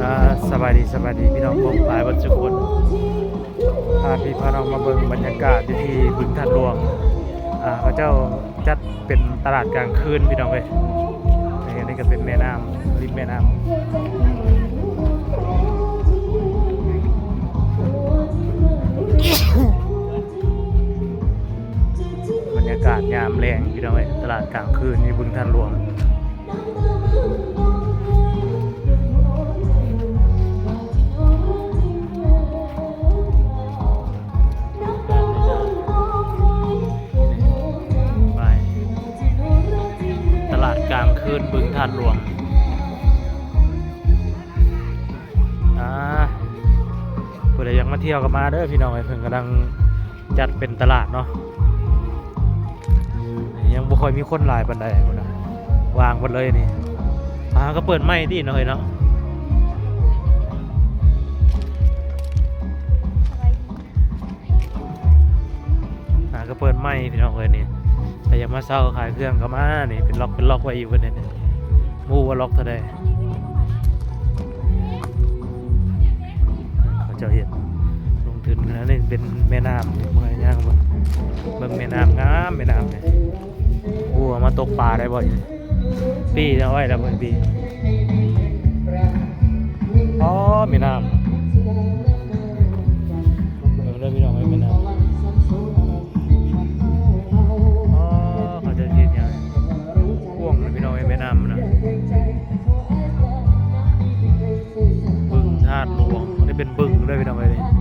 ອ່າ ສະບາຍດີ ສະບາຍດີພີ່ນ້ອງປ້ອງປາຍເບິດທຸກຄົນ. ພາພີ່ພານ້ອງມາເບິ່ງບັນຍາກາດຢູ່ທີ່ບຶງທາດຫຼວງ. ອ່າ ເຂົາເຈົ້າຈັດເປັນຕະຫຼາດກາງຄືນພີ່ນ້ອງເອີຍ. ນີ້ ນີ້ກໍເປັນແມ່ນ້ຳ ລິມແມ່ນ້ຳ. ບັນຍາກາດຍາມແລງພີ່ນ້ອງເອີຍ ຕະຫຼາດກາງຄືນຢູ່ບຶງທາດຫຼວງ. ໄປ ຕະຫຼາດກາງຄືນບຶງທາດຫຼວງ. ອ່າ ຜູ້ໃດຢາກມາທ່ຽວກໍມາເດີພີ່ນ້ອງເອີຍ ເພິ່ນກຳລັງຈັດເປັນຕະຫຼາດເນາະ. ຍັງບໍ່ຄ່ອຍມີຄົນຫຼາຍປານໃດພຸ້ນນະ ວ່າງເບິດເລີຍນີ້. ອ່າ ກໍເປີດໃໝ່ຕິເນາະເອີຍເນາະ. ອ່າ ກໍເປີດໃໝ່ພີ່ນ້ອງເອີຍນີ້. ໃຜຢາກມາເຊົ່າຂາຍເຄື່ອງກໍມານີ້ ເປັນລັອກເປັນລັອກໄວ້ຢູ່ເພິ່ນນີ້. ບໍ່ຮູ້ວ່າລັອກເທົ່າໃດ. ເຂົາເຈົ້າເຮັດລົງທຶນ. ອັນນີ້ເປັນແມ່ນ້ຳ ເບິ່ງ ຍ່າງເບິ່ງ ເບິ່ງແມ່ນ້ຳ ງາມແມ່ນ້ຳນີ້. ໂອ້ ມາຕົກປາໄດ້ບໍ່ນີ້? ປີ້ເອົາໄວ້ແລ້ວບໍ່ປີ້? ອໍ ແມ່ນ້ຳ ເບິ່ງເດີພີ່ນ້ອງເອີຍ ແມ່ນ້ຳ. ອໍ ເຂົາເຈົ້າເຮັດຫຍັງ ກວ້າງເລີຍພີ່ນ້ອງເອີຍ ແມ່ນ້ຳນະ. ບຶງທາດຫຼວງ ອັນນີ້ເປັນບຶງເດີພີ່ນ້ອງເອີຍ.